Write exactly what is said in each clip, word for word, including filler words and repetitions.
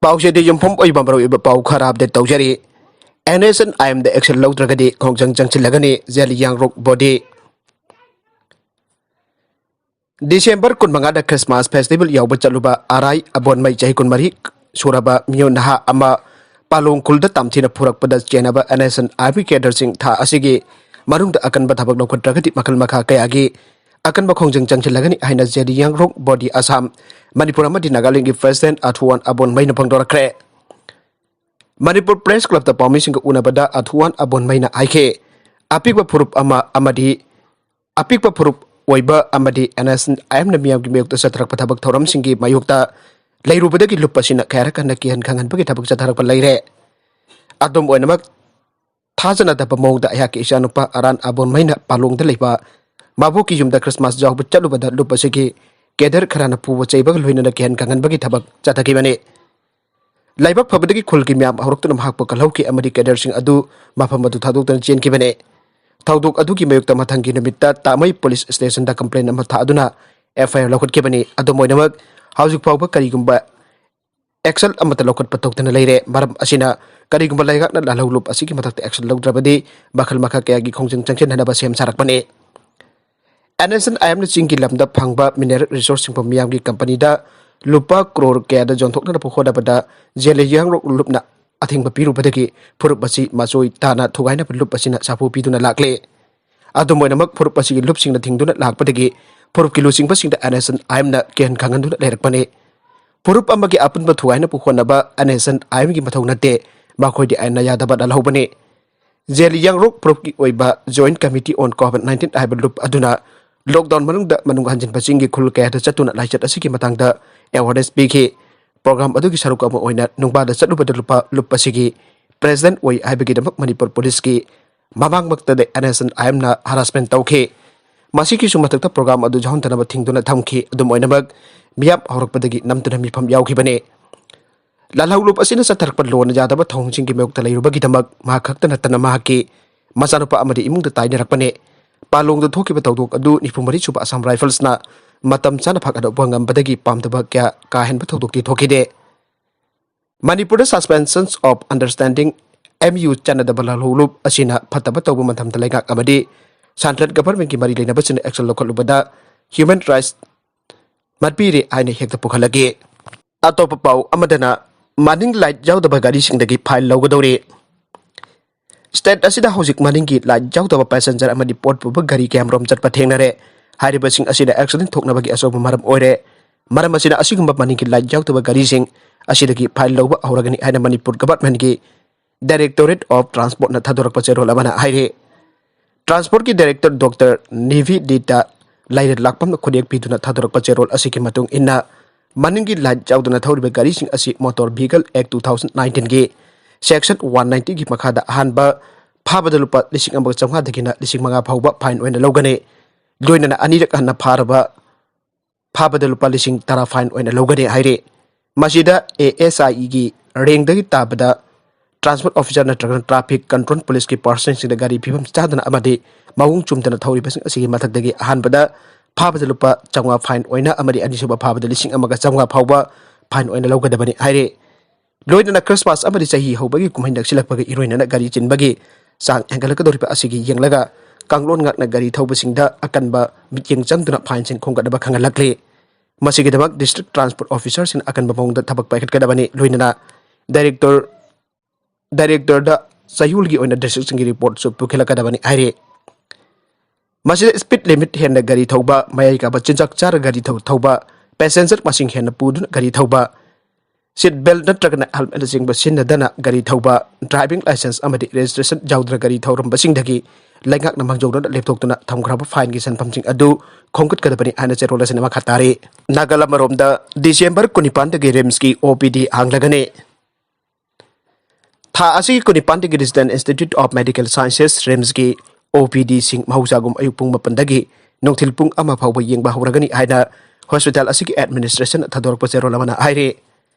ꯄꯥꯎꯁꯦꯗꯤ ꯌꯨꯝꯐꯝ ꯑꯣꯏꯕ ꯃꯔꯨꯑꯣꯏꯕ ꯄꯥꯎ ꯈꯔ ꯑꯞꯗꯦꯠ ꯇꯧꯖꯔꯤ꯫ ꯑꯦꯟ ꯑꯦꯁ ꯑꯦꯟ ꯑꯥꯏ ꯑꯦꯝꯗ ꯑꯦꯛꯁꯟ ꯂꯧꯗ꯭ꯔꯒꯗꯤ ꯈꯣꯡꯖꯪ ꯆꯪꯁꯤꯜꯂꯒꯅꯤ Zeliangrong body. December ꯀꯨꯟꯃꯉꯥꯗ Christmas festival ꯌꯥꯎꯕ ꯆꯠꯂꯨꯕ ꯑꯔꯥꯏ ꯑꯕꯣꯟꯃꯩ, ꯆꯍꯤ ꯀꯨꯟꯃꯔꯤ ꯁꯨꯔꯕ ꯃꯤꯑꯣꯏ ꯅꯍꯥ ꯑꯃ, ꯄꯥꯂꯣꯡ ꯈꯨꯜꯗ ꯇꯝꯊꯤꯅ ꯐꯨꯔꯛꯄꯗ ꯆꯦꯟꯅꯕ ꯑꯦꯟ ꯑꯦꯁ ꯑꯦꯟ ꯑꯥꯏ ꯑꯦꯝꯒꯤ ꯀꯦꯗꯔꯁꯤꯡ ꯊꯥ ꯑꯁꯤꯒꯤ ꯃꯅꯨꯡꯗ ꯑꯀꯟꯕ ꯊꯕꯛ ꯂꯧꯈꯠꯇ꯭ꯔꯒꯗꯤ ꯃꯈꯜ ꯃꯈꯥ ꯀꯌꯥꯒꯤ ꯑꯀꯟꯕ ꯈꯣꯡꯖꯪ ꯆꯪꯁꯤꯜꯂꯒꯅꯤ ꯍꯥꯏꯅ ꯖꯦꯂꯤꯌꯥꯡꯔꯣꯡ ꯕꯣꯗꯤ ꯑꯁꯥꯝ, ꯃꯅꯤꯄꯨꯔ ꯑꯃꯗꯤ ꯅꯥꯒꯥꯂꯦꯟꯒꯤ ꯄ꯭ꯔꯦꯁꯤꯗꯦꯟ ꯑꯊꯨꯋꯥꯟ ꯑꯕꯣꯟꯃꯩꯅ ꯐꯣꯡꯗꯣꯔꯛꯈ꯭ꯔꯦ꯫ ꯃꯅꯤꯄꯨꯔ ꯄ꯭ꯔꯦꯁ ꯀ꯭ꯂꯕꯇ ꯄꯥꯎꯃꯤꯁꯤꯡꯒ ꯎꯅꯕꯗ ꯑꯊꯨꯋꯥꯟ ꯑꯕꯣꯟꯃꯩꯅ ꯍꯥꯏꯈꯤ, ꯑꯄꯤꯛꯄ ꯐꯨꯔꯨꯞ ꯑꯃ ꯑꯃꯗꯤ ꯑꯄꯤꯛꯄ ꯐꯨꯔꯨꯞ ꯑꯣꯏꯕ ꯑꯃꯗꯤ ꯑꯦꯟ ꯑꯦꯁ ꯑꯦꯟ ꯑꯥꯏ ꯑꯦꯝꯅ ꯃꯤꯌꯥꯝꯒꯤ ꯃꯥꯌꯣꯛꯇ ꯆꯠꯊꯔꯛꯄ ꯊꯕꯛ ꯊꯧꯔꯝꯁꯤꯡꯒꯤ ꯃꯥꯌꯣꯛꯇ ꯂꯩꯔꯨꯕꯗꯒꯤ ꯂꯨꯞ ꯑꯁꯤꯅ ꯀꯌꯥꯔꯛ ꯍꯟꯅ ꯀꯤꯍꯟ ꯈꯪꯍꯟꯕꯒꯤ ꯊꯕꯛ ꯆꯠꯊꯔꯛꯄ ꯂꯩꯔꯦ꯫ ꯑꯗꯨꯝ ꯑꯣꯏꯅꯃꯛ, ꯊꯥꯖꯅꯗꯕ ꯃꯑꯣꯡꯗ ꯑꯩꯍꯥꯛꯀꯤ ꯏꯆꯥꯅꯨꯄꯥ ꯑꯔꯥꯟ ꯑꯕꯣꯟꯃꯩꯅ ꯄꯥꯂꯣꯡꯗ ꯂꯩꯕ ꯃꯕꯣꯛꯀꯤ ꯌꯨꯝꯗ ꯈ꯭ꯔꯤꯁꯃꯥꯁ ꯌꯥꯎꯕ ꯆꯠꯂꯨꯕꯗ ꯂꯨꯞ ꯑꯁꯤꯒꯤ ꯀꯦꯗꯔ ꯈꯔꯅ ꯐꯨꯕ ꯆꯩꯕꯒ ꯂꯣꯏꯅꯅ ꯀꯤꯍꯟ ꯈꯪꯍꯟꯕꯒꯤ ꯊꯕꯛ ꯆꯠꯊꯈꯤꯕꯅꯤ꯫ ꯂꯥꯏꯕꯛ ꯐꯕꯗꯒꯤ ꯈꯨꯜꯒꯤ ꯃꯤꯌꯥꯝ ꯍꯧꯔꯛꯇꯨꯅ ꯃꯍꯥꯛꯄꯨ ꯀꯜꯍꯧꯈꯤ ꯑꯃꯗꯤ ꯀꯦꯗꯔꯁꯤꯡ ꯑꯗꯨ ꯃꯐꯝ ꯑꯗꯨ ꯊꯥꯗꯣꯛꯇꯨꯅ ꯆꯦꯟꯈꯤꯕꯅꯤ꯫ ꯊꯧꯗꯣꯛ ꯑꯗꯨꯒꯤ ꯃꯥꯌꯣꯛꯇ ꯃꯊꯪꯒꯤ ꯅꯨꯃꯤꯠꯇ ꯇꯥꯃꯩ ꯄꯨꯂꯤꯁ ꯁ꯭ꯇꯦꯁꯟꯗ ꯀꯝꯄ꯭ꯂꯦꯟ ꯑꯃ ꯊꯥꯗꯨꯅ ꯑꯦꯐ ꯑꯥꯏ ꯑꯥꯔ ꯂꯧꯈꯠꯈꯤꯕꯅꯤ꯫ ꯑꯗꯨꯝ ꯑꯣꯏꯅꯃꯛ, ꯍꯧꯖꯤꯛ ꯐꯥꯎꯕ ꯀꯔꯤꯒꯨꯝꯕ ꯑꯦꯛꯁꯟ ꯑꯃꯠꯇ ꯂꯧꯈꯠꯄ ꯊꯣꯛꯇꯅ ꯂꯩꯔꯦ꯫ ꯃꯔꯝ ꯑꯁꯤꯅ, ꯀꯔꯤꯒꯨꯝꯕ ꯂꯩꯉꯥꯛꯅ ꯂꯥꯜꯍꯧ ꯂꯨꯞ ꯑꯁꯤꯒꯤ ꯃꯊꯛꯇ ꯑꯦꯛꯁꯟ ꯂꯧꯗ꯭ꯔꯕꯗꯤ ꯃꯈꯜ ꯃꯈꯥ ꯀꯌꯥꯒꯤ ꯈꯣꯡꯖꯪ ꯆꯪꯁꯤꯟꯅꯅꯕ ꯁꯦꯝ ꯁꯥꯔꯛꯄꯅꯤ꯫ ꯑꯦꯟ ꯑꯦꯁ ꯑꯦꯟ ꯑꯥꯏ ꯑꯦꯝꯅ ꯆꯤꯡꯒꯤ ꯂꯝꯗ ꯐꯪꯕ ꯃꯤꯅꯔꯦꯜ ꯔꯤꯁꯣꯔꯁꯁꯤꯡꯕꯨ ꯃꯤꯌꯥꯝꯒꯤ ꯀꯝꯄꯅꯤꯗ ꯂꯨꯄꯥ ꯀ꯭ꯔꯣꯔ ꯀꯌꯥꯗ ꯌꯣꯟꯊꯣꯛꯅꯅꯕ ꯍꯣꯠꯅꯕꯗ ꯖꯦꯂꯤꯌꯥꯡꯔꯣꯡ ꯂꯨꯞꯅ ꯑꯊꯤꯡꯕ ꯄꯤꯔꯨꯕꯗꯒꯤ ꯐꯨꯔꯨꯞ ꯑꯁꯤ ꯃꯆꯣꯏ ꯇꯥꯅ ꯊꯨꯒꯥꯏꯅꯕ ꯂꯨꯞ ꯑꯁꯤꯅ ꯁꯥꯐꯨ ꯄꯤꯗꯨꯅ ꯂꯥꯛꯂꯦ꯫ ꯑꯗꯨꯝ ꯑꯣꯏꯅꯃꯛ, ꯐꯨꯔꯨꯞ ꯑꯁꯤꯒꯤ ꯂꯨꯞꯁꯤꯡꯅ ꯊꯤꯡꯗꯨꯅ ꯂꯥꯛꯄꯗꯒꯤ ꯐꯨꯔꯨꯞꯀꯤ ꯂꯨꯆꯤꯡꯕꯁꯤꯡꯗ ꯑꯦꯟ ꯑꯦꯁ ꯑꯦꯟ ꯑꯥꯏ ꯑꯦꯝꯅ ꯀꯤꯍꯟ ꯈꯪꯍꯟꯗꯨꯅ ꯂꯩꯔꯛꯄꯅꯤ꯫ ꯐꯨꯔꯨꯞ ꯑꯃꯒꯤ ꯑꯄꯨꯟꯕ ꯊꯨꯒꯥꯏꯅꯕ ꯍꯣꯠꯅꯕ ꯑꯦꯟ ꯑꯦꯁ ꯑꯦꯟ ꯑꯥꯏ ꯑꯦꯝꯒꯤ ꯃꯊꯧ ꯅꯠꯇꯦ, ꯃꯈꯣꯏꯗꯤ ꯑꯥꯏꯟꯅ ꯌꯥꯗꯕ ꯂꯥꯜꯍꯧꯕꯅꯤ꯫ ꯖꯦꯂꯤꯌꯥꯡꯔꯣꯡ ꯐꯨꯔꯨꯞꯀꯤ ꯑꯣꯏꯕ Joint Committee on COVID nineteen ꯍꯥꯏꯕ ꯂꯨꯞ ꯑꯗꯨꯅ ꯂꯣꯛꯗꯥꯎꯟ ꯃꯅꯨꯡꯗ ꯃꯅꯨꯡ ꯍꯟꯖꯤꯟꯕꯁꯤꯡꯒꯤ ꯈꯨꯜ ꯀꯌꯥꯗ ꯆꯠꯇꯨꯅ ꯂꯥꯏꯆꯠ ꯑꯁꯤꯒꯤ ꯃꯇꯥꯡꯗ ꯑꯦꯋꯥꯔꯅꯦꯁ ꯄꯤꯈꯤ꯫ ꯄ꯭ꯔꯣꯒ꯭ꯔꯥꯝ ꯑꯗꯨꯒꯤ ꯁꯔꯨꯛ ꯑꯃ ꯑꯣꯏꯅ ꯅꯨꯡꯕꯥꯗ ꯆꯠꯂꯨꯕꯗ ꯂꯨꯄꯥ ꯂꯨꯞ ꯑꯁꯤꯒꯤ ꯄ꯭ꯔꯦꯁꯤꯗꯦꯟ ꯑꯣꯏ ꯍꯥꯏꯕꯒꯤꯗꯃꯛ ꯃꯅꯤꯄꯨꯔ ꯄꯨꯂꯤꯁꯀꯤ ꯃꯃꯥꯡꯃꯛꯇꯗ ꯑꯦꯟ ꯑꯦꯁ ꯑꯦꯟ ꯑꯥꯏ ꯑꯦꯝꯅ ꯍꯔꯥꯁꯃꯦꯟ ꯇꯧꯈꯤ꯫ ꯃꯁꯤꯒꯤꯁꯨ ꯃꯊꯛꯇ, ꯄ꯭ꯔꯣꯒ꯭ꯔꯥꯝ ꯑꯗꯨ ꯌꯥꯎꯍꯟꯗꯅꯕ ꯊꯤꯡꯗꯨꯅ ꯊꯝꯈꯤ꯫ ꯑꯗꯨꯝ ꯑꯣꯏꯅꯃꯛ, ꯃꯤꯌꯥꯝ ꯍꯧꯔꯛꯄꯗꯒꯤ ꯅꯝꯗꯨꯅ ꯃꯤꯐꯝ ꯌꯥꯎꯈꯤꯕꯅꯤ꯫ ꯂꯥꯜꯍꯧ ꯂꯨꯞ ꯑꯁꯤꯅ ꯆꯠꯊꯔꯛꯄ ꯂꯣꯟꯅ ꯌꯥꯗꯕ ꯊꯧꯑꯣꯡꯁꯤꯡꯒꯤ ꯃꯥꯌꯣꯛꯇ ꯂꯩꯔꯨꯕꯒꯤꯗꯃꯛ ꯃꯍꯥꯛ ꯈꯛꯇ ꯅꯠꯇꯅ ꯃꯍꯥꯛꯀꯤ ꯃꯆꯥꯅꯨꯄꯥ ꯑꯃꯗꯤ ꯏꯃꯨꯡꯗ ꯇꯥꯏꯅꯔꯛꯄꯅꯤ꯫ ꯄꯥꯂꯣꯡꯗ ꯊꯣꯛꯈꯤꯕ ꯊꯧꯗꯣꯛ ꯑꯗꯨ ꯅꯤꯐꯨ ꯃꯔꯤ ꯁꯨꯕ ꯑꯁꯥꯝ ꯔꯥꯏꯐꯜꯁꯅ ꯃꯇꯝ ꯆꯥꯅ ꯐꯥꯒꯠꯍꯧꯕ ꯉꯝꯕꯗꯒꯤ ꯄꯥꯝꯗꯕ ꯀꯌꯥ ꯀꯥ ꯍꯦꯟꯕ ꯊꯧꯗꯣꯛꯇꯤ ꯊꯣꯛꯈꯤꯗꯦ꯫ ꯃꯅꯤꯄꯨꯔꯗ Suspensions of Understanding, M U, ꯆꯠꯅꯗꯕ ꯂꯥꯜꯍꯧꯂꯨꯞ ꯑꯁꯤꯅ ꯐꯠꯇꯕ ꯇꯧꯕ ꯃꯇꯝꯗ ꯂꯩꯉꯥꯛ ꯑꯃꯗꯤ central governmentꯀꯤ ꯃꯔꯤ ꯂꯩꯅꯕꯁꯤꯡꯅ action ꯂꯧꯈꯠꯂꯨꯕꯗ human rights ꯃꯠꯄꯤꯔꯦ ꯍꯥꯏꯅ ꯍꯦꯛꯇ ꯄꯨꯈꯠꯂꯛꯏ꯫ ꯑꯇꯣꯞꯄ ꯄꯥꯎ ꯑꯃꯗꯅ, ꯃꯅꯤꯡ light ꯌꯥꯎꯗꯕ ꯒꯥꯔꯤꯁꯤꯡꯗꯒꯤ fine ꯂꯧꯒꯗꯧꯔꯤ꯫ State ꯑꯁꯤꯗ ꯍꯧꯖꯤꯛ ꯃꯅꯤꯡꯒꯤ light ꯌꯥꯎꯗꯕ passenger ꯑꯃꯗꯤ ꯄꯣꯠ ꯄꯨꯕ ꯒꯥꯔꯤ ꯀꯌꯥꯃꯔꯣꯝ ꯆꯠꯄ ꯊꯦꯡꯅꯔꯦ꯫ ꯍꯥꯏꯔꯤꯕꯁꯤꯡ ꯑꯁꯤꯅ accident ꯊꯣꯛꯅꯕꯒꯤ ꯑꯆꯧꯕ ꯃꯔꯝ ꯑꯣꯏꯔꯦ꯫ ꯃꯔꯝ ꯑꯁꯤꯅ ꯑꯁꯤꯒꯨꯝꯕ ꯃꯅꯤꯡꯒꯤ light ꯌꯥꯎꯗꯕ ꯒꯥꯔꯤꯁꯤꯡ ꯑꯁꯤꯗꯒꯤ fine ꯂꯧꯕ ꯍꯧꯔꯒꯅꯤ ꯍꯥꯏꯅ ꯃꯅꯤꯄꯨꯔ governmentꯀꯤ Directorate of Transportꯅ ꯊꯥꯗꯣꯔꯛꯄ ꯆꯦꯔꯣꯜ ꯑꯃꯅ ꯍꯥꯏꯔꯤ꯫ Transportꯀꯤ director Doctor ꯅꯤꯚꯤ ꯗꯤꯇꯥ ꯂꯥꯏꯔꯦꯠ ꯂꯥꯛꯄꯝꯅ ꯈꯨꯠꯌꯦꯛ ꯄꯤꯗꯨꯅ ꯊꯥꯗꯣꯔꯛꯄ ꯆꯦꯔꯣꯜ ꯑꯁꯤꯒꯤ ꯃꯇꯨꯡ ꯏꯟꯅ, ꯃꯅꯤꯡꯒꯤ light ꯌꯥꯎꯗꯅ ꯊꯧꯔꯤꯕ ꯒꯥꯔꯤꯁꯤꯡ ꯑꯁꯤ Motor Vehicle Act two thousand nineteenꯒꯤ section one ninetyꯒꯤ ꯃꯈꯥꯗ ꯑꯍꯥꯟꯕ ꯐꯥꯕꯗ ꯂꯨꯄꯥ ꯂꯤꯁꯤꯡ ꯑꯃꯒ ꯆꯥꯝꯃꯉꯥꯗꯒꯤꯅ ꯂꯤꯁꯤꯡ ꯃꯉꯥ ꯐꯥꯎꯕ fine ꯑꯣꯏꯅ ꯂꯧꯒꯅꯤ꯫ ꯂꯣꯏꯅꯅ ꯑꯅꯤꯔꯛ ꯍꯟꯅ ꯐꯥꯔꯕ ꯐꯥꯕꯗ ꯂꯨꯄꯥ ꯂꯤꯁꯤꯡ ꯇꯔꯥ fine ꯑꯣꯏꯅ ꯂꯧꯒꯅꯤ ꯍꯥꯏꯔꯤ꯫ ꯃꯁꯤꯗ ASIEꯒꯤ rankꯗꯒꯤ ꯇꯥꯕꯗ transport officer ꯅꯠꯇ꯭ꯔꯒꯅ traffic control policeꯀꯤ personꯁꯤꯡꯗ ꯒꯥꯔꯤ ꯐꯤꯕꯝ ꯆꯥꯗꯅ ꯑꯃꯗꯤ ꯃꯑꯣꯡ ꯆꯨꯝꯗꯅ ꯊꯧꯔꯤꯕꯁꯤꯡ ꯑꯁꯤꯒꯤ ꯃꯊꯛꯇꯒꯤ ꯑꯍꯥꯟꯕꯗ ꯐꯥꯕꯗ ꯂꯨꯄꯥ ꯆꯥꯝꯃꯉꯥ fine ꯑꯣꯏꯅ ꯑꯃꯗꯤ ꯑꯅꯤꯁꯨꯕ ꯐꯥꯕꯗ ꯂꯤꯁꯤꯡ ꯑꯃꯒ ꯆꯥꯝꯃꯉꯥ ꯐꯥꯎꯕ fine ꯑꯣꯏꯅ ꯂꯧꯒꯗꯕꯅꯤ ꯍꯥꯏꯔꯤ꯫ ꯂꯣꯏꯅꯅ Christmas ꯑꯃꯗꯤ ꯆꯍꯤ ꯍꯧꯕꯒꯤ ꯀꯨꯝꯍꯩ ꯅꯛꯁꯤꯜꯂꯛꯄꯒ ꯏꯔꯣꯏꯅꯅ ꯒꯥꯔꯤ ꯆꯤꯟꯕꯒꯤ ꯆꯥꯡ ꯍꯦꯟꯒꯠꯂꯛꯀꯗꯧꯔꯤꯕ ꯑꯁꯤꯒꯤ ꯌꯦꯡꯂꯒ ꯀꯥꯡꯂꯣꯟ ꯉꯥꯛꯅ ꯒꯥꯔꯤ ꯊꯧꯕꯁꯤꯡꯗ ꯑꯀꯟꯕ ꯃꯤꯠꯌꯦꯡ ꯆꯪꯗꯨꯅ fineꯁꯤꯡ ꯈꯣꯝꯒꯠꯅꯕ ꯈꯪꯍꯜꯂꯛꯂꯤ꯫ ꯃꯁꯤꯒꯤꯗꯃꯛ district transport officerꯁꯤꯡꯅ ꯑꯀꯟꯕ ꯃꯑꯣꯡꯗ ꯊꯕꯛ ꯄꯥꯏꯈꯠꯀꯗꯕꯅꯤ꯫ ꯂꯣꯏꯅꯅ director, directorꯗ ꯆꯌꯣꯜꯒꯤ ꯑꯣꯏꯅ districtꯁꯤꯡꯒꯤ reportꯁꯨ ꯄꯨꯈꯠꯂꯛꯀꯗꯕꯅꯤ ꯍꯥꯏꯔꯤ꯫ ꯃꯁꯤꯗ speed limit ꯍꯦꯟꯅ ꯒꯥꯔꯤ ꯊꯧꯕ, ꯃꯌꯥꯏ ꯀꯥꯕ ꯆꯤꯟꯖꯥꯛ ꯆꯥꯔꯒ ꯒꯥꯔꯤ ꯊꯧ-, ꯊꯧꯕ, passenger ꯃꯁꯤꯡ ꯍꯦꯟꯅ ꯄꯨꯗꯨꯅ ꯒꯥꯔꯤ ꯊꯧꯕ, seat belt ꯅꯠꯇ꯭ꯔꯒꯅ helmetꯅꯆꯤꯡꯕ ꯁꯤꯖꯤꯟꯅꯗꯅ ꯒꯥꯔꯤ ꯊꯧꯕ, driving licence ꯑꯃꯗꯤ registration ꯌꯥꯎꯗꯅ ꯒꯥꯔꯤ ꯊꯧꯔꯝꯕꯁꯤꯡꯗꯒꯤ ꯂꯩꯉꯥꯛꯅ ꯃꯥꯡꯖꯧꯅꯅ ꯂꯦꯞꯊꯣꯛꯇꯨꯅ ꯊꯝꯈ꯭ꯔꯕ fineꯒꯤ ꯁꯦꯟꯐꯝꯁꯤꯡ ꯑꯗꯨ ꯈꯣꯝꯒꯠꯀꯗꯕꯅꯤ ꯍꯥꯏꯅ ꯆꯦꯔꯣꯜ ꯑꯁꯤꯅ ꯃꯈꯥ ꯇꯥꯔꯤ꯫ ꯅꯥꯒꯜ ꯑꯃꯔꯣꯝꯗ, December ꯀꯨꯟꯅꯤꯄꯥꯟꯗꯒꯤ RIMSꯀꯤ OPD ꯍꯥꯡꯂꯒꯅꯤ꯫ ꯊꯥ ꯑꯁꯤꯒꯤ ꯀꯨꯟꯅꯤꯄꯥꯟꯗꯒꯤ Resident Institute of Medical Sciences, RIMSꯀꯤ OPDꯁꯤꯡ ꯃꯍꯧꯁꯥꯒꯨꯝ ꯑꯌꯨꯛ ꯄꯨꯡ ꯃꯥꯄꯟꯗꯒꯤ ꯅꯨꯡꯊꯤꯜ ꯄꯨꯡ ꯑꯃ ꯐꯥꯎꯕ ꯌꯦꯡꯕ ꯍꯧꯔꯒꯅꯤ ꯍꯥꯏꯅ hospital ꯑꯁꯤꯒꯤ administration ꯊꯥꯗꯣꯔꯛꯄ ꯆꯦꯔꯣꯜ ꯑꯃꯅ ꯍꯥꯏꯔꯤ꯫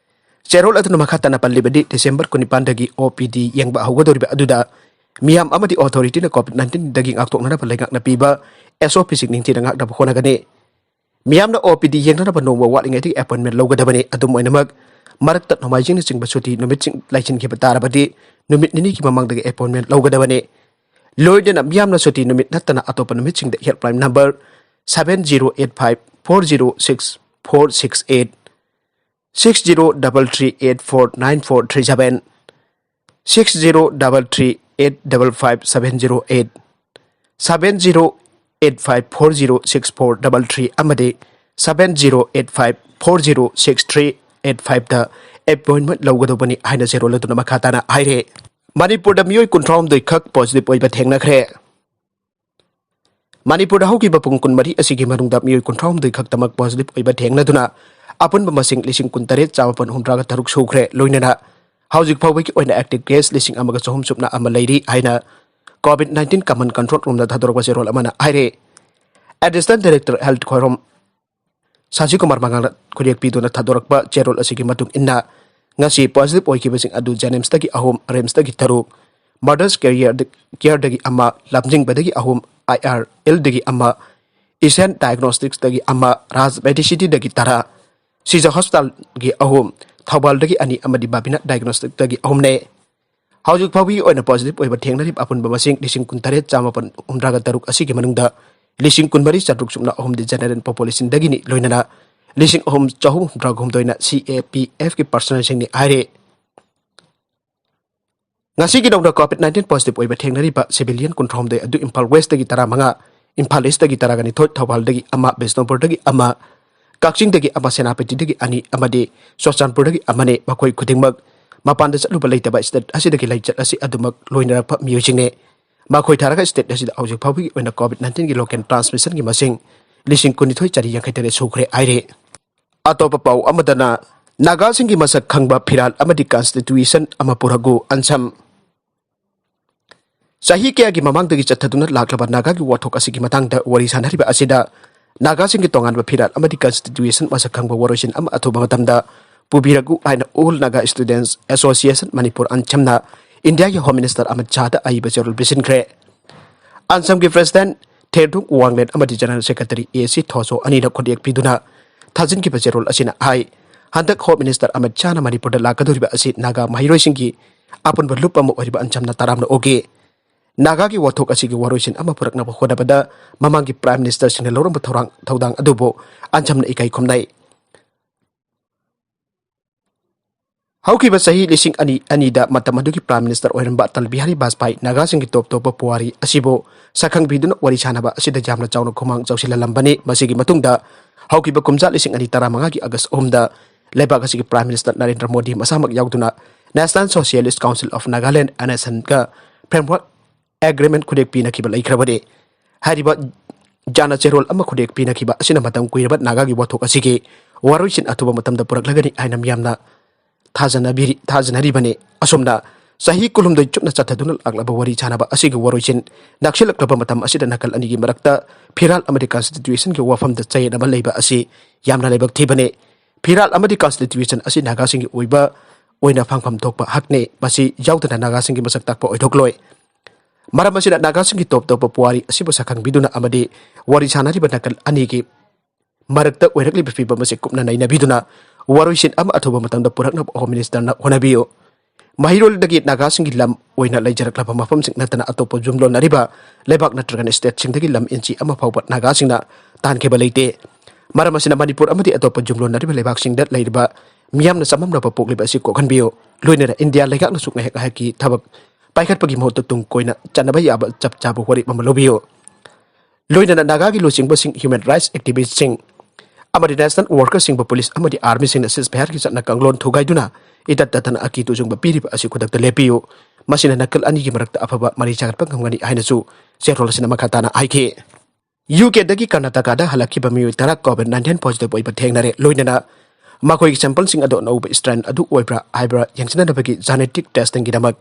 ꯆꯦꯔꯣꯜ ꯑꯗꯨꯅ ꯃꯈꯥ ꯇꯥꯅ ꯄꯜꯂꯤꯕꯗꯤ, December ꯀꯨꯟꯅꯤꯄꯥꯟꯗꯒꯤ OPD ꯌꯦꯡꯕ ꯍꯧꯒꯗꯧꯔꯤꯕ ꯑꯗꯨꯗ ꯃꯤꯌꯥꯝ ꯑꯃꯗꯤ authorityꯅ COVID nineteenꯗꯒꯤ ꯉꯥꯛꯊꯣꯛꯅꯅꯕ ꯂꯩꯉꯥꯛꯅ ꯄꯤꯕ SOPꯁꯤꯡ ꯅꯤꯡꯊꯤꯅ ꯉꯥꯛꯅꯕ ꯍꯣꯠꯅꯒꯅꯤ꯫ ꯃꯤꯌꯥꯝꯅ OPD ꯌꯦꯡꯅꯅꯕ ꯅꯣꯡꯃ ꯋꯥꯠꯂꯤꯉꯩꯗꯒꯤ appointment ꯂꯧꯒꯗꯕꯅꯤ꯫ ꯑꯗꯨꯝ ꯑꯣꯏꯅꯃꯛ, ꯃꯔꯛꯇ ꯅꯣꯡꯃꯥꯏꯖꯤꯡꯅꯆꯤꯡꯕ ꯁꯨꯇꯤ ꯅꯨꯃꯤꯠꯁꯤꯡ ꯂꯩꯁꯤꯟꯈꯤꯕ ꯇꯥꯔꯕꯗꯤ ꯅꯨꯃꯤꯠ ꯅꯤꯅꯤꯒꯤ ꯃꯃꯥꯡꯗꯒꯤ ꯑꯦꯄꯣꯏꯟꯃꯦꯟ ꯂꯧꯒꯗꯕꯅꯤ꯫ ꯂꯣꯏꯅꯅ ꯃꯤꯌꯥꯝꯅ ꯁꯨꯇꯤ ꯅꯨꯃꯤꯠ ꯅꯠꯇꯅ ꯑꯇꯣꯞꯄ ꯅꯨꯃꯤꯠꯁꯤꯡꯗ helpline number seven zero eight five four zero six four six eight, six zero double three eight four nine four three seven, six zero double three eight double five seven zero eight, seven zero eight five four zero six four double three ꯑꯃꯗꯤ seven zero eight five four zero six three eight fiveꯇ ꯑꯦꯄꯣꯏꯟꯃꯦꯟ ꯂꯧꯒꯗꯧꯕꯅꯤ ꯍꯥꯏꯅ ꯆꯦꯔꯣꯜ ꯑꯗꯨꯅ ꯃꯈꯥ ꯇꯥꯅ ꯍꯥꯏꯔꯦ꯫ ꯃꯅꯤꯄꯨꯔꯗ ꯃꯤꯑꯣꯏ ꯀꯨꯟꯊ꯭ꯔꯥꯍꯨꯝꯗꯣꯏ ꯈꯛ ꯄꯣꯖꯤꯇꯤꯚ ꯑꯣꯏꯕ ꯊꯦꯡꯅꯈ꯭ꯔꯦ꯫ ꯃꯅꯤꯄꯨꯔꯗ ꯍꯧꯈꯤꯕ ꯄꯨꯡ ꯀꯨꯟꯃꯔꯤ ꯑꯁꯤꯒꯤ ꯃꯅꯨꯡꯗ ꯃꯤꯑꯣꯏ ꯀꯨꯟꯊ꯭ꯔꯥꯍꯨꯝꯗꯣꯏ ꯈꯛꯇꯃꯛ ꯄꯣꯖꯤꯇꯤꯚ ꯑꯣꯏꯕ ꯊꯦꯡꯅꯗꯨꯅ ꯑꯄꯨꯟꯕ ꯃꯁꯤꯡ ꯂꯤꯁꯤꯡ ꯀꯨꯟꯇꯔꯦꯠ ꯆꯥꯃꯥꯄꯟ ꯍꯨꯝꯗ꯭ꯔꯥꯒ ꯇꯔꯨꯛ ꯁꯨꯈ꯭ꯔꯦ꯫ ꯂꯣꯏꯅꯅ ꯍꯧꯖꯤꯛ ꯐꯥꯎꯕꯒꯤ ꯑꯣꯏꯅ ꯑꯦꯛꯇꯤꯚ ꯀꯦꯁ ꯂꯤꯁꯤꯡ ꯑꯃꯒ ꯆꯍꯨꯝ ꯁꯨꯞꯅ ꯑꯃ ꯂꯩꯔꯤ ꯍꯥꯏꯅ ꯀꯣꯚꯤꯗ ꯅꯥꯏꯟꯇꯤꯟ ꯀꯃꯟ ꯀꯟꯇ꯭ꯔꯣꯜ ꯔꯨꯝꯗ ꯊꯥꯗꯣꯔꯛꯄ ꯆꯦꯔꯣꯜ ꯑꯃꯅ ꯍꯥꯏꯔꯦ꯫ ꯑꯦꯗꯤꯁꯅꯦꯜ ꯗꯥꯏꯔꯦꯛꯇꯔ ꯍꯦꯜꯊ ꯈ꯭ꯋꯥꯏꯔꯣꯝ ꯁꯥꯖꯤ ꯀꯨꯃꯥꯔ ꯃꯉꯥꯜꯅ ꯈꯨꯔꯦꯛ ꯄꯤꯗꯨꯅ ꯊꯥꯗꯣꯔꯛꯄ ꯆꯦꯔꯣꯜ ꯑꯁꯤꯒꯤ ꯃꯇꯨꯡ ꯏꯟꯅ, ꯉꯁꯤ ꯄꯣꯖꯤꯇꯤꯚ ꯑꯣꯏꯈꯤꯕꯁꯤꯡ ꯑꯗꯨ ꯖꯦꯅꯤꯝꯁꯇꯒꯤ ꯑꯍꯨꯝ, ꯔꯤꯝꯁꯇꯒꯤ ꯇꯔꯨꯛ, ꯃꯗꯔꯁ ꯀꯦꯌꯔꯗ-, ꯀꯦꯌꯔꯗꯒꯤ ꯑꯃ, ꯂꯝꯖꯤꯡꯕꯗꯒꯤ ꯑꯍꯨꯝ, ꯑꯥꯏ ꯑꯥꯔ ꯑꯦꯜꯗꯒꯤ ꯑꯃ, ꯏꯁꯦꯟ ꯗꯥꯏꯒꯅꯣꯁꯇꯤꯛꯁꯇꯒꯤ ꯑꯃ, ꯔꯥꯖ ꯃꯦꯗꯤꯁꯤꯇꯤꯗꯒꯤ ꯇꯔꯥ, ꯁꯤꯖ ꯍꯣꯁꯄꯤꯇꯥꯜꯒꯤ ꯑꯍꯨꯝ, ꯊꯧꯕꯥꯜꯗꯒꯤ ꯑꯅꯤ ꯑꯃꯗꯤ ꯕꯥꯕꯤꯅꯥ ꯗꯥꯏꯒꯅꯣꯁꯇꯤꯛꯇꯒꯤ ꯑꯍꯨꯝꯅꯦ꯫ ꯍꯧꯖꯤꯛ ꯐꯥꯎꯕꯒꯤ ꯑꯣꯏꯅ ꯄꯣꯖꯤꯇꯤꯚ ꯑꯣꯏꯕ ꯊꯦꯡꯅꯔꯤꯕ ꯑꯄꯨꯟꯕ ꯃꯁꯤꯡ ꯂꯤꯁꯤꯡ ꯀꯨꯟꯇꯔꯦꯠ ꯆꯥꯃꯥꯄꯟ ꯍꯨꯝꯗ꯭ꯔꯥꯒ ꯇꯔꯨꯛ ꯑꯁꯤꯒꯤ ꯃꯅꯨꯡꯗ ꯂꯤꯁꯤꯡ ꯀꯨꯟꯃꯔꯤ ꯆꯥꯇ꯭ꯔꯨꯛ ꯁꯨꯞꯅ ꯑꯍꯨꯝꯗꯤ ꯖꯦꯅꯦꯔꯦꯜ ꯄꯣꯄꯨꯂꯦꯁꯟꯗꯒꯤꯅꯤ, ꯂꯣꯏꯅꯅ ꯂꯤꯁꯤꯡ ꯑꯍꯨꯝ ꯆꯍꯨꯝ ꯍꯨꯝꯗ꯭ꯔꯥꯒ ꯍꯨꯝꯗꯣꯏꯅ ꯁꯤ ꯑꯦ ꯄꯤ ꯑꯦꯐꯀꯤ ꯄꯔꯁꯅꯦꯜꯁꯤꯡꯅꯤ ꯍꯥꯏꯔꯦ꯫ ꯉꯁꯤꯒꯤ ꯅꯧꯅ ꯀꯣꯚꯤꯗ ꯅꯥꯏꯟꯇꯤꯟ ꯄꯣꯖꯤꯇꯤꯚ ꯑꯣꯏꯕ ꯊꯦꯡꯅꯔꯤꯕ ꯁꯤꯚꯤꯂꯤꯌꯟ ꯀꯨꯟꯊ꯭ꯔꯥꯍꯨꯝꯗꯣꯏ ꯑꯗꯨ ꯏꯝꯐꯥꯜ ꯋꯦꯁꯇꯒꯤ ꯇꯔꯥꯃꯉꯥ, ꯏꯝꯐꯥꯜ ꯏꯁꯇꯒꯤ ꯇꯔꯥꯒ ꯅꯤꯊꯣꯏ, ꯊꯧꯕꯥꯜꯗꯒꯤ ꯑꯃ, ꯕꯤꯁꯅꯨꯄꯨꯔꯗꯒꯤ ꯑꯃ, ꯀꯛꯆꯤꯡꯗꯒꯤ ꯑꯃ, ꯁꯦꯅꯥꯄꯇꯤꯗꯒꯤ ꯑꯅꯤ ꯑꯃꯗꯤ ꯆꯨꯔꯆꯥꯟꯄꯨꯔꯗꯒꯤ ꯑꯃꯅꯤ꯫ ꯃꯈꯣꯏ ꯈꯨꯗꯤꯡꯃꯛ ꯃꯄꯥꯟꯗ ꯆꯠꯂꯨꯕ ꯂꯩꯇꯕ ꯁ꯭ꯇꯦꯠ ꯑꯁꯤꯗꯒꯤ ꯂꯩꯆꯠ ꯑꯁꯤ ꯑꯗꯨꯃꯛ ꯂꯣꯏꯅꯔꯛꯄ ꯃꯤꯑꯣꯏꯁꯤꯡꯅꯤ꯫ ꯃꯈꯣꯏ ꯊꯥꯔꯒ ꯁ꯭ꯇꯦꯠ ꯑꯁꯤꯗ ꯍꯧꯖꯤꯛ ꯐꯥꯎꯕꯒꯤ ꯑꯣꯏꯅ ꯀꯣꯚꯤꯗ ꯅꯥꯏꯟꯇꯤꯟꯒꯤ ꯂꯣꯀꯦꯜ ꯇ꯭ꯔꯥꯟꯁꯃꯤꯁꯟꯒꯤ ꯃꯁꯤꯡ ꯂꯤꯁꯤꯡ ꯀꯨꯟꯅꯤꯊꯣꯏ ꯆꯥꯔꯤ ꯌꯥꯡꯈꯩ ꯇꯔꯦꯠ ꯁꯨꯈ꯭ꯔꯦ ꯍꯥꯏꯔꯤ꯫ ꯑꯇꯣꯞꯄ ꯄꯥꯎ ꯑꯃꯗꯅ, ꯅꯥꯒꯥꯁꯤꯡꯒꯤ ꯃꯁꯛ ꯈꯪꯕ ꯐꯤꯔꯥꯜ ꯑꯃꯗꯤ ꯀꯟꯁꯇꯤꯇ꯭ꯌꯨꯁꯟ ꯑꯃ ꯄꯨꯔꯛꯎ, ꯑꯟꯁꯝ꯫ ꯆꯍꯤ ꯀꯌꯥꯒꯤ ꯃꯃꯥꯡꯗꯒꯤ ꯆꯠꯊꯗꯨꯅ ꯂꯥꯛꯂꯕ ꯅꯥꯒꯥꯒꯤ ꯋꯥꯊꯣꯛ ꯑꯁꯤꯒꯤ ꯃꯇꯥꯡꯗ ꯋꯥꯔꯤ ꯁꯥꯅꯔꯤꯕ ꯑꯁꯤꯗ ꯅꯥꯒꯥꯁꯤꯡꯒꯤ ꯇꯣꯉꯥꯟꯕ ꯐꯤꯔꯥꯜ ꯑꯃꯗꯤ ꯀꯟꯁꯇꯤꯇ꯭ꯌꯨꯁꯟ ꯃꯁꯛ ꯈꯪꯕ ꯋꯥꯔꯣꯏꯁꯤꯟ ꯑꯃ ꯑꯊꯨꯕ ꯃꯇꯝꯗ ꯄꯨꯕꯤꯔꯛꯎ ꯍꯥꯏꯅ ꯑꯣꯜ ꯅꯥꯒꯥ ꯁ꯭ꯇꯨꯗꯦꯟꯠꯁ ꯑꯦꯁꯣꯁꯤꯌꯦꯁꯟ ꯃꯅꯤꯄꯨꯔ, ꯑꯟꯁꯝꯅ ꯏꯟꯗꯤꯌꯥꯒꯤ ꯍꯣꯝ ꯃꯤꯅꯤꯁꯇꯔ ꯑꯃꯤꯠ ꯁꯥꯍꯗ ꯑꯏꯕ ꯆꯦꯔꯣꯜ ꯄꯤꯁꯤꯟꯈ꯭ꯔꯦ꯫ ꯑꯟꯁꯝꯒꯤ ꯄ꯭ꯔꯦꯁꯤꯗꯦꯟꯠ ꯊꯦꯔꯗꯨꯡ ꯋꯥꯡꯂꯦꯟ ꯑꯃꯗꯤ ꯖꯦꯅꯔꯦꯜ ꯁꯦꯀ꯭ꯔꯦꯇꯔꯤ ꯑꯦ ꯁꯤ ꯊꯣꯁꯣ ꯑꯅꯤꯅ ꯈꯨꯠꯌꯦꯛ ꯄꯤꯗꯨꯅ ꯊꯥꯖꯤꯟꯈꯤꯕ ꯆꯦꯔꯣꯜ ꯑꯁꯤꯅ ꯍꯥꯏ, ꯍꯟꯗꯛ Home Minister ꯑꯃꯤꯠ ꯁꯥꯍꯅ ꯃꯅꯤꯄꯨꯔꯗ ꯂꯥꯛꯀꯗꯧꯔꯤꯕ ꯑꯁꯤ ꯅꯥꯒꯥ ꯃꯍꯩꯔꯣꯏꯁꯤꯡꯒꯤ ꯑꯄꯨꯟꯕ ꯂꯨꯞ ꯑꯃ ꯑꯣꯏꯔꯤꯕ ꯑꯟꯖꯝꯅ ꯇꯔꯥꯝꯅ ꯑꯣꯛꯏ꯫ ꯅꯥꯒꯥꯒꯤ ꯋꯥꯊꯣꯛ ꯑꯁꯤꯒꯤ ꯋꯥꯔꯣꯏꯁꯤꯟ ꯑꯃ ꯄꯨꯔꯛꯅꯕ ꯍꯣꯠꯅꯕꯗ ꯃꯃꯥꯡꯒꯤ Prime Ministerꯁꯤꯡꯅ ꯂꯧꯔꯝꯕ ꯊꯧꯔꯥꯡ, ꯊꯧꯗꯥꯡ ꯑꯗꯨꯕꯨ ꯑꯟꯖꯝꯅ ꯏꯀꯥꯏ ꯈꯨꯝꯅꯩ꯫ ꯍꯧꯈꯤꯕ ꯆꯍꯤ ꯂꯤꯁꯤꯡ ꯑꯅꯤ ꯑꯅꯤꯗ ꯃꯇꯝ ꯑꯗꯨꯒꯤ Prime Minister ꯑꯣꯏꯔꯝꯕ ꯑꯇꯜ ꯕꯤꯍꯥꯔꯤ ꯕꯥꯖꯄꯥꯏ ꯅꯥꯒꯥꯁꯤꯡꯒꯤ ꯇꯣꯞ ꯇꯣꯞꯄ ꯄꯨꯋꯥꯔꯤ ꯑꯁꯤꯕꯨ ꯁꯛꯈꯪꯕꯤꯗꯨꯅ ꯋꯥꯔꯤ ꯁꯥꯅꯕ ꯑꯁꯤꯗ ꯌꯥꯝꯅ ꯆꯥꯎꯅ ꯈꯨꯃꯥꯡ ꯆꯥꯎꯁꯤꯜꯍꯜꯂꯝꯕꯅꯤ꯫ ꯃꯁꯤꯒꯤ ꯃꯇꯨꯡꯗ ꯍꯧꯈꯤꯕ ꯀꯨꯝꯖꯥ ꯂꯤꯁꯤꯡ ꯑꯅꯤ ꯇꯔꯥꯃꯉꯥꯒꯤ August ꯑꯍꯨꯝꯗ ꯂꯩꯕꯥꯛ ꯑꯁꯤꯒꯤ Prime Minister ꯅꯔꯦꯟꯗ꯭ꯔ ꯃꯣꯗꯤ ꯃꯁꯥꯃꯛ ꯌꯥꯎꯗꯨꯅ National Socialist Council of Nagaland, NSCN-ꯒ framework agreement ꯈꯨꯗꯦꯛ ꯄꯤꯅꯈꯤꯕ ꯂꯩꯈ꯭ꯔꯕꯅꯤ꯫ ꯍꯥꯏꯔꯤꯕ ꯖꯥꯅ ꯆꯦꯔꯣꯜ ꯑꯃ ꯈꯨꯗꯦꯛ ꯄꯤꯅꯈꯤꯕ ꯑꯁꯤꯅ ꯃꯇꯝ ꯀꯨꯏꯔꯕ ꯅꯥꯒꯥꯒꯤ ꯋꯥꯊꯣꯛ ꯑꯁꯤꯒꯤ ꯋꯥꯔꯣꯏꯁꯤꯟ ꯑꯊꯨꯕ ꯃꯇꯝꯗ ꯄꯨꯔꯛꯂꯒꯅꯤ ꯍꯥꯏꯅ ꯃꯤꯌꯥꯝꯅ ꯊꯥꯖꯅꯕꯤꯔꯤ-, ꯊꯥꯖꯅꯔꯤꯕꯅꯤ꯫ ꯑꯁꯨꯝꯅ ꯆꯍꯤ ꯀꯨꯟꯍꯨꯝꯗꯣꯏ ꯆꯨꯞꯅ ꯆꯠꯊꯗꯨꯅ ꯂꯥꯛꯂꯕ ꯋꯥꯔꯤ ꯁꯥꯅꯕ ꯑꯁꯤꯒꯤ ꯋꯥꯔꯣꯏꯁꯤꯟ ꯅꯛꯁꯤꯜꯂꯛꯂꯕ ꯃꯇꯝ ꯑꯁꯤꯗ ꯅꯥꯀꯜ ꯑꯅꯤꯒꯤ ꯃꯔꯛꯇ ꯐꯤꯔꯥꯜ ꯑꯃꯗꯤ Constitutionꯒꯤ ꯋꯥꯐꯝꯗ ꯆꯌꯦꯠꯅꯕ ꯂꯩꯕ ꯑꯁꯤ ꯌꯥꯝꯅ ꯂꯥꯏꯕꯛ ꯊꯤꯕꯅꯤ꯫ ꯐꯤꯔꯥꯜ ꯑꯃꯗꯤ Constitution ꯑꯁꯤ ꯅꯥꯒꯥꯁꯤꯡꯒꯤ ꯑꯣꯏꯕ ꯑꯣꯏꯅ ꯐꯪꯐꯝ ꯊꯣꯛꯄ ꯍꯛꯅꯤ꯫ ꯃꯁꯤ ꯌꯥꯎꯗꯅ ꯅꯥꯒꯥꯁꯤꯡꯒꯤ ꯃꯁꯛ ꯇꯥꯛꯄ ꯑꯣꯏꯊꯣꯛꯂꯣꯏ꯫ ꯃꯔꯝ ꯑꯁꯤꯅ ꯅꯥꯒꯥꯁꯤꯡꯒꯤ ꯇꯣꯞ ꯇꯣꯞꯄ ꯄꯨꯋꯥꯔꯤ ꯑꯁꯤꯕꯨ ꯁꯛꯈꯪꯕꯤꯗꯨꯅ ꯑꯃꯗꯤ ꯋꯥꯔꯤ ꯁꯥꯅꯔꯤꯕ ꯅꯥꯀꯜ ꯑꯅꯤꯒꯤ ꯃꯔꯛꯇ ꯑꯣꯏꯔꯛꯂꯤꯕ ꯐꯤꯕꯝ ꯑꯁꯤ ꯀꯨꯞꯅ ꯅꯩꯅꯕꯤꯗꯨꯅ ꯋꯥꯔꯣꯏꯁꯤꯟ ꯑꯃ ꯑꯊꯨꯕ ꯃꯇꯝꯗ ꯄꯨꯔꯛꯅꯕ Home Ministerꯅ ꯍꯣꯠꯅꯕꯤꯌꯨ꯫ ꯃꯍꯩꯔꯣꯜꯗꯒꯤ ꯅꯥꯒꯥꯁꯤꯡꯒꯤ ꯂꯝ ꯑꯣꯏꯅ ꯂꯩꯖꯔꯛꯂꯕ ꯃꯐꯝꯁꯤꯡ ꯅꯠꯇꯅ ꯑꯇꯣꯞꯄ ꯌꯨꯝꯂꯣꯟꯅꯔꯤꯕ ꯂꯩꯕꯥꯛ ꯅꯠꯇ꯭ꯔꯒꯅ stateꯁꯤꯡꯗꯒꯤ ꯂꯝ ꯏꯟꯆꯤ ꯑꯃ ꯐꯥꯎꯕ ꯅꯥꯒꯥꯁꯤꯡꯅ ꯇꯥꯟꯈꯤꯕ ꯂꯩꯇꯦ꯫ ꯃꯔꯝ ꯑꯁꯤꯅ ꯃꯅꯤꯄꯨꯔ ꯑꯃꯗꯤ ꯑꯇꯣꯞꯄ ꯌꯨꯝꯂꯣꯟꯅꯔꯤꯕ ꯂꯩꯕꯥꯛꯁꯤꯡꯗ ꯂꯩꯔꯤꯕ ꯃꯤꯌꯥꯝꯅ ꯆꯃꯝꯅꯕ ꯄꯣꯛꯂꯤꯕ ꯑꯁꯤ ꯀꯣꯛꯍꯟꯕꯤꯌꯨ꯫ ꯂꯣꯏꯅꯅ ꯏꯟꯗꯤꯌꯥ ꯂꯩꯉꯥꯛꯅꯁꯨ ꯉꯥꯏꯍꯥꯛ ꯉꯥꯏꯍꯥꯛꯀꯤ ꯊꯕꯛ ꯄꯥꯏꯈꯠꯄꯒꯤ ꯃꯍꯨꯠꯇ ꯇꯨꯡ ꯀꯣꯏꯅ ꯆꯠꯅꯕ ꯌꯥꯕ ꯆꯞ ꯆꯥꯕ ꯋꯥꯔꯦꯞ ꯑꯃ ꯂꯧꯕꯤꯌꯨ꯫ ꯂꯣꯏꯅꯅ ꯅꯥꯒꯥꯒꯤ ꯂꯨꯆꯤꯡꯕꯁꯤꯡ, human rights activistꯁꯤꯡ ꯑꯃꯗꯤ national workerꯁꯤꯡꯕꯨ police ꯑꯃꯗꯤ armyꯁꯤꯡꯅ ceasefireꯒꯤ ꯆꯠꯅ ꯀꯥꯡꯂꯣꯟ ꯊꯨꯒꯥꯏꯗꯨꯅ ꯏꯇꯠ ꯇꯠꯇꯅ ꯑꯀꯤ ꯇꯨꯖꯨꯡꯕ ꯄꯤꯔꯤꯕ ꯑꯁꯤ ꯈꯨꯗꯛꯇ ꯂꯦꯞꯄꯤꯌꯨ꯫ ꯃꯁꯤꯅ ꯅꯥꯀꯜ ꯑꯅꯤꯒꯤ ꯃꯔꯛꯇ ꯑꯐꯕ ꯃꯔꯤ ꯆꯥꯒꯠꯄ ꯉꯝꯒꯅꯤ ꯍꯥꯏꯅꯁꯨ ꯆꯦꯔꯣꯜ ꯑꯁꯤꯅ ꯃꯈꯥ ꯇꯥꯅ ꯍꯥꯏꯈꯤ꯫ UKꯗꯒꯤ ꯀꯔꯅꯥꯇꯀꯥꯗ ꯍꯜꯂꯛꯈꯤꯕ ꯃꯤꯑꯣꯏ ꯇꯔꯥ COVID nineteen positive ꯑꯣꯏꯕ ꯊꯦꯡꯅꯔꯦ꯫ ꯂꯣꯏꯅꯅ ꯃꯈꯣꯏꯒꯤ sampleꯁꯤꯡ ꯑꯗꯨ ꯑꯅꯧꯕ strain ꯑꯗꯨ ꯑꯣꯏꯕ꯭ꯔꯥ ꯍꯥꯏꯕ꯭ꯔꯥ ꯌꯦꯡꯁꯤꯟꯅꯕꯒꯤ genetic testingꯒꯤꯗꯃꯛ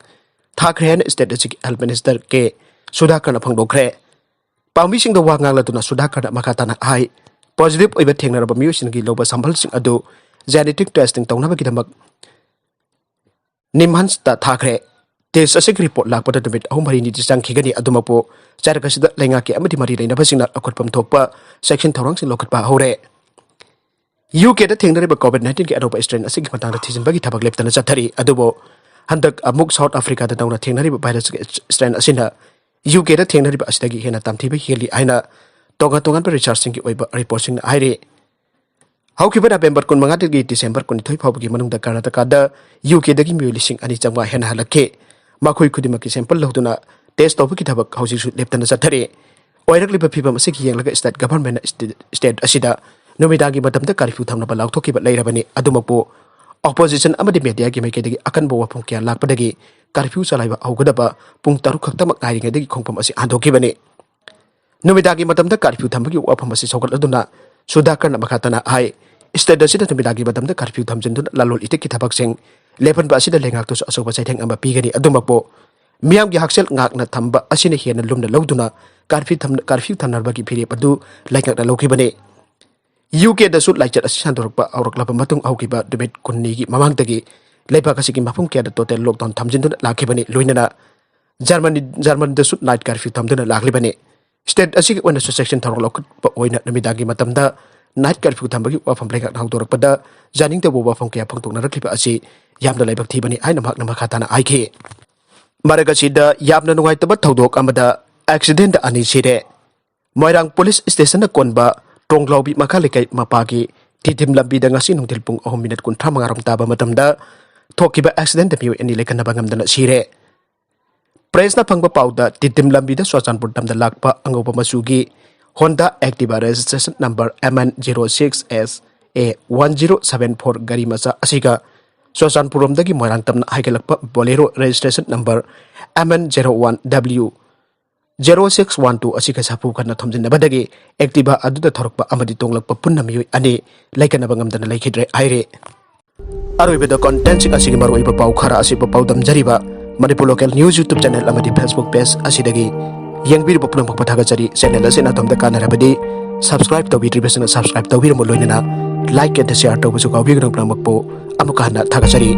ꯊꯥꯈ꯭ꯔꯦ ꯍꯥꯏꯅ state ꯑꯁꯤꯒꯤ health minister ꯀꯦ ꯁꯨꯙꯥꯀꯔꯅ ꯐꯣꯡꯗꯣꯛꯈ꯭ꯔꯦ꯫ ꯄꯥꯎꯃꯤꯁꯤꯡꯗ ꯋꯥ ꯉꯥꯡꯂꯗꯨꯅ ꯁꯨꯙꯥꯀꯔꯅ ꯃꯈꯥ ꯇꯥꯅ ꯍꯥꯏ, positive ꯑꯣꯏꯕ ꯊꯦꯡꯅꯔꯕ ꯃꯤꯑꯣꯏꯁꯤꯡꯒꯤ ꯂꯧꯕ sampleꯁꯤꯡ ꯑꯗꯨ genetic testing ꯇꯧꯅꯕꯒꯤꯗꯃꯛ NIMHANSꯇ ꯊꯥꯈ꯭ꯔꯦ꯫ Test ꯑꯁꯤꯒꯤ report ꯂꯥꯛꯄꯗ ꯅꯨꯃꯤꯠ ꯑꯍꯨꯝ ꯃꯔꯤꯅꯤꯗꯤ ꯆꯪꯈꯤꯒꯅꯤ꯫ ꯑꯗꯨꯃꯛꯄꯨ ꯆꯔꯛ ꯑꯁꯤꯗ ꯂꯩꯉꯥꯛꯀꯤ ꯑꯃꯗꯤ ꯃꯔꯤ ꯂꯩꯅꯕꯁꯤꯡꯅ ꯂꯧꯈꯠꯐꯝ ꯊꯣꯛꯄ ꯆꯦꯛꯁꯤꯟ ꯊꯧꯔꯥꯡꯁꯤꯡ ꯂꯧꯈꯠꯄ ꯍꯧꯔꯦ꯫ ꯌꯨ ꯀꯦꯗ ꯊꯦꯡꯅꯔꯤꯕ ꯀꯣꯚꯤꯗ ꯅꯥꯏꯟꯇꯤꯟꯒꯤ ꯑꯅꯧꯕ ꯁ꯭ꯇ꯭ꯔꯦꯟ ꯑꯁꯤꯒꯤ ꯃꯇꯥꯡꯗ ꯊꯤꯖꯤꯟꯕꯒꯤ ꯊꯕꯛ ꯂꯦꯞꯇꯅ ꯆꯠꯊꯔꯤ꯫ ꯑꯗꯨꯕꯨ ꯍꯟꯗꯛ ꯑꯃꯨꯛ ꯁꯥꯎꯠ ꯑꯐ꯭ꯔꯤꯀꯥꯗ ꯅꯧꯅ ꯊꯦꯡꯅꯔꯤꯕ ꯚꯥꯏꯔꯁꯀꯤ ꯁ꯭ꯇ꯭ꯔꯦꯟ ꯑꯁꯤꯅ ꯌꯨ ꯀꯦꯗ ꯊꯦꯡꯅꯔꯤꯕ ꯑꯁꯤꯗꯒꯤ ꯍꯦꯟꯅ ꯇꯝꯊꯤꯕ ꯍꯦꯜꯂꯤ ꯍꯥꯏꯅ ꯇꯣꯉꯥꯟ ꯇꯣꯉꯥꯟꯕ ꯔꯤꯁꯔꯆꯁꯤꯡꯒꯤ ꯑꯣꯏꯕ ꯔꯤꯄꯣꯔꯠꯁꯤꯡꯅ ꯍꯥꯏꯔꯤ꯫ ꯍꯧꯈꯤꯕ ꯅꯕꯦꯝꯕꯔ ꯀꯨꯟꯃꯉꯥꯗꯒꯤ ꯗꯤꯁꯦꯝꯕꯔ ꯀꯨꯟꯅꯤꯊꯣꯏ ꯐꯥꯎꯕꯒꯤ ꯃꯅꯨꯡꯗ ꯀꯔꯅꯥꯇꯀꯥꯗ ꯌꯨ ꯀꯦꯗꯒꯤ ꯃꯤꯑꯣꯏ ꯂꯤꯁꯤꯡ ꯑꯅꯤ ꯆꯥꯝꯃꯉꯥ ꯍꯦꯟꯅ ꯍꯜꯂꯛꯈꯤ꯫ ꯃꯈꯣꯏ ꯈꯨꯗꯤꯡꯃꯛꯀꯤ ꯁꯦꯝꯄꯜ ꯂꯧꯗꯨꯅ ꯇꯦꯁ ꯇꯧꯕꯒꯤ ꯊꯕꯛ ꯍꯧꯖꯤꯛꯁꯨ ꯂꯦꯞꯇꯅ ꯆꯠꯊꯔꯤ꯫ ꯑꯣꯏꯔꯛꯂꯤꯕ ꯐꯤꯕꯝ ꯑꯁꯤꯒꯤ ꯌꯦꯡꯂꯒ ꯁ꯭ꯇꯦꯠ ꯒꯚꯔꯟꯃꯦꯟꯠꯅ ꯁ꯭ꯇꯦ-, ꯁ꯭ꯇꯦꯠ ꯑꯁꯤꯗ ꯅꯨꯃꯤꯗꯥꯡꯒꯤ ꯃꯇꯝꯗ ꯀꯔꯐ꯭ꯌꯨ ꯊꯝꯅꯕ ꯂꯥꯎꯊꯣꯛꯈꯤꯕ ꯂꯩꯔꯕꯅꯤ꯫ ꯑꯗꯨꯃꯛꯄꯨ ꯑꯣꯄꯣꯖꯤꯁꯟ ꯑꯃꯗꯤ ꯃꯦꯗꯤꯌꯥꯒꯤ ꯃꯥꯏꯀꯩꯗꯒꯤ ꯑꯀꯟꯕ ꯋꯥꯐꯝ ꯀꯌꯥ ꯂꯥꯛꯄꯗꯒꯤ ꯀꯔꯐ꯭ꯌꯨ ꯆꯂꯥꯏꯕ ꯍꯧꯒꯗꯕ ꯄꯨꯡ ꯇꯔꯨꯛ ꯈꯛꯇꯃꯛ ꯉꯥꯏꯔꯤꯉꯩꯗꯒꯤ ꯈꯣꯡꯐꯝ ꯑꯁꯤ ꯍꯟꯗꯣꯛꯈꯤꯕꯅꯤ꯫ ꯅꯨꯃꯤꯗꯥꯡꯒꯤ ꯃꯇꯝꯗ ꯀꯔꯐ꯭ꯌꯨ ꯊꯝꯕꯒꯤ ꯋꯥꯐꯝ ꯑꯁꯤ ꯁꯧꯒꯠꯂꯗꯨꯅ ꯁꯨꯙꯥꯀꯔꯅ ꯃꯈꯥ ꯇꯥꯅ ꯍꯥꯏ, ꯁ꯭ꯇꯦꯠ ꯑꯁꯤꯗ ꯅꯨꯃꯤꯗꯥꯡꯒꯤ ꯃꯇꯝꯗ ꯀꯔꯐ꯭ꯌꯨ ꯊꯝꯖꯤꯟꯗꯨꯅ ꯂꯂꯣꯟ ꯏꯇꯤꯛꯀꯤ ꯊꯕꯛꯁꯤꯡ ꯂꯦꯞꯍꯟꯕ ꯑꯁꯤꯗ ꯂꯩꯉꯥꯛꯇꯁꯨ ꯑꯆꯧꯕ ꯆꯩꯊꯦꯡ ꯑꯃ ꯄꯤꯒꯅꯤ꯫ ꯑꯗꯨꯃꯛꯄꯨ ꯃꯤꯌꯥꯝꯒꯤ ꯍꯛꯁꯦꯜ ꯉꯥꯛꯅ ꯊꯝꯕ ꯑꯁꯤꯅ ꯍꯦꯟꯅ ꯂꯨꯝꯅ ꯂꯧꯗꯨꯅ ꯀꯔꯐ꯭ꯌꯨ ꯊꯝ-, ꯀꯔꯐ꯭ꯌꯨ ꯊꯝꯅꯕꯒꯤ ꯐꯤꯔꯦꯞ ꯑꯗꯨ ꯂꯩꯉꯥꯛꯅ ꯂꯧꯈꯤꯕꯅꯤ꯫ ꯌꯨ ꯀꯦꯗꯁꯨ ꯂꯥꯏꯆꯠ ꯑꯁꯤ ꯁꯟꯗꯣꯔꯛꯄ ꯍꯧꯔꯛꯂꯕ ꯃꯇꯨꯡ ꯍꯧꯈꯤꯕ ꯅꯨꯃꯤꯠ ꯀꯨꯟꯅꯤꯒꯤ ꯃꯃꯥꯡꯗꯒꯤ ꯂꯩꯕꯥꯛ ꯑꯁꯤꯒꯤ ꯃꯐꯝ ꯀꯌꯥꯗ ꯇꯣꯇꯦꯜ ꯂꯣꯛꯗꯥꯎꯟ ꯊꯝꯖꯤꯟꯗꯨꯅ ꯂꯥꯛꯈꯤꯕꯅꯤ꯫ ꯂꯣꯏꯅꯅ ꯖꯔꯃꯅꯤ, ꯖꯔꯃꯅꯤꯗꯁꯨ ꯅꯥꯏꯠ ꯀꯔꯐ꯭ꯌꯨ ꯊꯝꯗꯨꯅ ꯂꯥꯛꯂꯤꯕꯅꯤ꯫ ꯁ꯭ꯇꯦꯠ ꯑꯁꯤꯒꯤ ꯑꯣꯏꯅꯁꯨ ꯆꯦꯛꯁꯤꯟ ꯊꯧꯔꯥꯡ ꯂꯧꯈꯠꯄ ꯑꯣꯏꯅ ꯅꯨꯃꯤꯗꯥꯡꯒꯤ ꯃꯇꯝꯗ ꯅꯥꯏꯠ ꯀꯔꯐ꯭ꯌꯨ ꯊꯝꯕꯒꯤ ꯋꯥꯐꯝ ꯂꯩꯉꯥꯛꯅ ꯍꯧꯗꯣꯔꯛꯄꯗ ꯌꯥꯅꯤꯡꯗꯕ ꯋꯥꯐꯝ ꯀꯌꯥ ꯐꯣꯡꯗꯣꯛꯅꯔꯛꯂꯤꯕ ꯑꯁꯤ ꯌꯥꯝꯅ ꯂꯥꯏꯕꯛ ꯊꯤꯕꯅꯤ ꯍꯥꯏꯅ ꯃꯍꯥꯛꯅ ꯃꯈꯥ ꯇꯥꯅ ꯍꯥꯏꯈꯤ꯫ ꯃꯔꯛ ꯑꯁꯤꯗ ꯌꯥꯝꯅ ꯅꯨꯡꯉꯥꯏꯇꯕ ꯊꯧꯗꯣꯛ ꯑꯃꯗ ꯑꯦꯛꯁꯤꯗꯦꯟꯠ ꯑꯅꯤ ꯁꯤꯔꯦ꯫ ꯃꯣꯏꯔꯥꯡ ꯄꯨꯂꯤꯁ ꯁ꯭ꯇꯦꯁꯟꯅ ꯀꯣꯟꯕ ꯇ꯭ꯔꯣꯡꯂꯥꯎꯕꯤ ꯃꯈꯥ ꯂꯩꯀꯥꯏ ꯃꯄꯥꯒꯤ ꯇꯤꯗꯤꯝ ꯂꯝꯕꯤꯗ ꯉꯁꯤ ꯅꯨꯡꯊꯤꯜ ꯄꯨꯡ ꯑꯍꯨꯝ ꯃꯤꯅꯠ ꯀꯨꯟꯊ꯭ꯔꯥ ꯃꯉꯥ ꯔꯣꯝ ꯇꯥꯕ ꯃꯇꯝꯗ ꯊꯣꯛꯈꯤꯕ ꯑꯦꯛꯁꯤꯗꯦꯟꯠꯇ ꯃꯤꯑꯣꯏ ꯑꯅꯤ ꯂꯩꯈꯠꯅꯕ ꯉꯝꯗꯅ ꯁꯤꯔꯦ꯫ ꯄ꯭ꯔꯦꯁꯅ ꯐꯪꯕ ꯄꯥꯎꯗ ꯇꯤꯗꯤꯝ ꯂꯝꯕꯤꯗ ꯆꯨꯔꯆꯥꯟꯄꯨꯔ ꯇꯝꯗ ꯂꯥꯛꯄ ꯑꯉꯧꯕ ꯃꯆꯨꯒꯤ Honda Activa registration number M N zero six S A one zero seven four ꯒꯥꯔꯤ ꯃꯆꯥ ꯑꯁꯤꯒ ꯆꯨꯔꯆꯥꯟꯄꯨꯔꯔꯣꯝꯗꯒꯤ ꯃꯣꯏꯔꯥꯡ ꯇꯝꯅ ꯍꯥꯏꯒꯠꯂꯛꯄ Bolero registration number M N zero one W zero six one two ꯑꯁꯤꯒ ꯁꯥꯐꯨ ꯀꯟꯅ ꯊꯣꯝꯖꯤꯟꯅꯕꯗꯒꯤ ꯑꯦꯛꯇꯤꯚꯥ ꯑꯗꯨꯗ ꯊꯧꯔꯛꯄ ꯑꯃꯗꯤ ꯇꯣꯡꯂꯛꯄ ꯄꯨꯟꯅ ꯃꯤꯑꯣꯏ ꯑꯅꯤ ꯂꯩꯈꯠꯅꯕ ꯉꯝꯗꯅ ꯂꯩꯈꯤꯗ꯭ꯔꯦ ꯍꯥꯏꯔꯤ꯫ ꯑꯔꯣꯏꯕꯗ ꯀꯣꯟꯇꯦꯟꯠꯁꯤꯡ ꯑꯁꯤꯒꯤ ꯃꯔꯨꯑꯣꯏꯕ ꯄꯥꯎ ꯈꯔ ꯑꯁꯤꯕꯨ ꯄꯥꯎꯗꯝꯖꯔꯤꯕ Manipur local news YouTube channel ꯑꯃꯗꯤ Facebook ꯄꯦꯖ ꯑꯁꯤꯗꯒꯤ ꯌꯦꯡꯕꯤꯔꯤꯕ ꯄꯨꯝꯅꯃꯛꯄꯨ ꯊꯥꯒꯠꯆꯔꯤ꯫ ꯆꯦꯅꯦꯜ ꯑꯁꯤꯅ ꯑꯗꯣꯝꯗ ꯀꯥꯟꯅꯔꯕꯗꯤ ꯁꯕꯁꯀ꯭ꯔꯥꯏꯕ ꯇꯧꯕꯤꯗ꯭ꯔꯤꯕꯁꯤꯡꯅ ꯁꯕꯁꯀ꯭ꯔꯥꯏꯕ ꯇꯧꯕꯤꯔꯝꯃꯨ, ꯂꯣꯏꯅꯅ ꯂꯥꯏꯛ ꯑꯦꯟꯗ ꯁꯤꯌꯥꯔ ꯇꯧꯕꯁꯨ ꯀꯥꯎꯕꯤꯒꯅꯨ꯫ ꯄꯨꯝꯅꯃꯛꯄꯨ ꯑꯃꯨꯛꯀ ꯍꯟꯅ ꯊꯥꯒꯠꯆꯔꯤ꯫